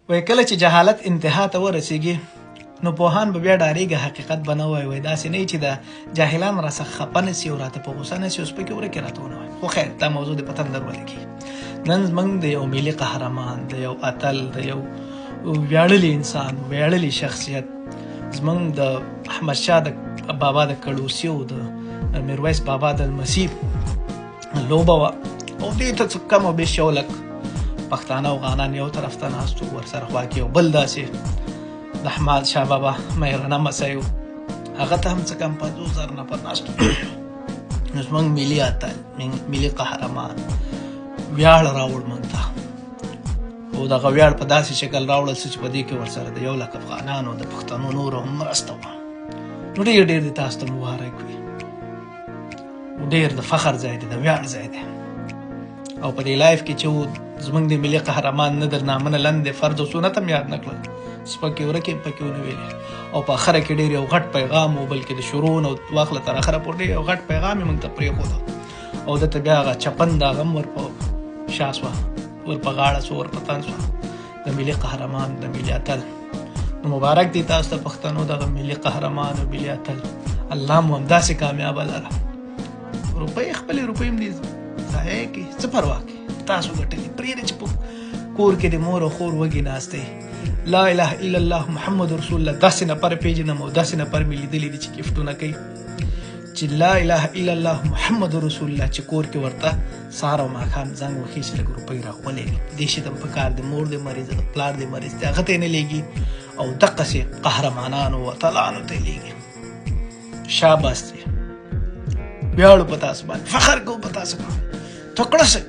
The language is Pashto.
وای کله چې جهالت انتها ته ورسیږي نو پوهان به بیا ډاریږي، حقیقت به نه وایي. وای داسې نه چې د جاهلان را څخه خپه نه سي او راته په غوسه نه سي او سپکې ورکې راته ونه وایي. خو خیر، دا موضوع د پتن در ولګي. نن زمونږ د یو ملي قهرمان، د یو اتل، د یو ویاړلي انسان، ویاړلي شخصیت، زمونږ د احمد شاه د بابا د کړوسی او د میرویس بابا د لمسي لوبه وه او دې ته څه کم او بیش یو لک پښتانه او افغانان یو طرف ته ناست وو، ورسره خوا کې یو بل داسې د احمد شاه بابا مېرنه مسای و، هغه ته هم څه کم 50,000 نفر ناست. نو زموږ ملي اتل، ملي قهرمان ویاړ راوړ موږ ته، او دغه ویاړ په داسې شکل راوړل شو چې په دې کې ورسره د یو لک افغانانو د پښتنو نورو هم مرسته وه. نو ډېر ډېر دې تاسو ته مبارک وي، ډېر د فخر ځای دی، د ویاړ ځای دی. او په دې live کې چې زمونږ د ملي قهرمان نه در نامه نه لند فرض او سنت هم یاد نه کړل، سپکې ورکې هم پکې ونه ویلې، او په اخره کې ډېر یو غټ پیغام و، بلکې د شروع نه واخله تر اخره پورې ډېر یو غټ پیغام یې موږ ته پرېښوده. او ده ته بیا هغه چپن د هغه هم ور په شا سوه، ور په غاړه سوه، ور په تن سوه، د ملي قهرمان، د ملي اتل. نو مبارک دی تاسو ته پښتنو دغه ملي قهرمان او ملي اتل، الله مو همداسې کامیابه لره. روپۍ خپلې روپۍ هم دي ضایع کړي، څه پروا کوي، تاسو ګټلې. پرېږده چې په کور کې د مور او خور وږي ناست دی. لا اله الا الله محمد رسول الله، داسې نفر پېژنم او داسې نفر مې لیدلي دي چې ګفټونه کوي چې لا اله الا الله محمد رسول الله، چې کور کې ورته سهار او ماښام زنګ وهي چې لږ روپۍ راولېږي، دې شي ته هم پکار دی، مور دې مریضه ده، پلار دې مریض دی، هغه ته یې نه لېږي او دقسې قهرمانانو اتلانو ته یې لېږي. شاباس دی، ویاړو په تاسو باندې، فخر کوو په تاسو باندې، تکړه شئ.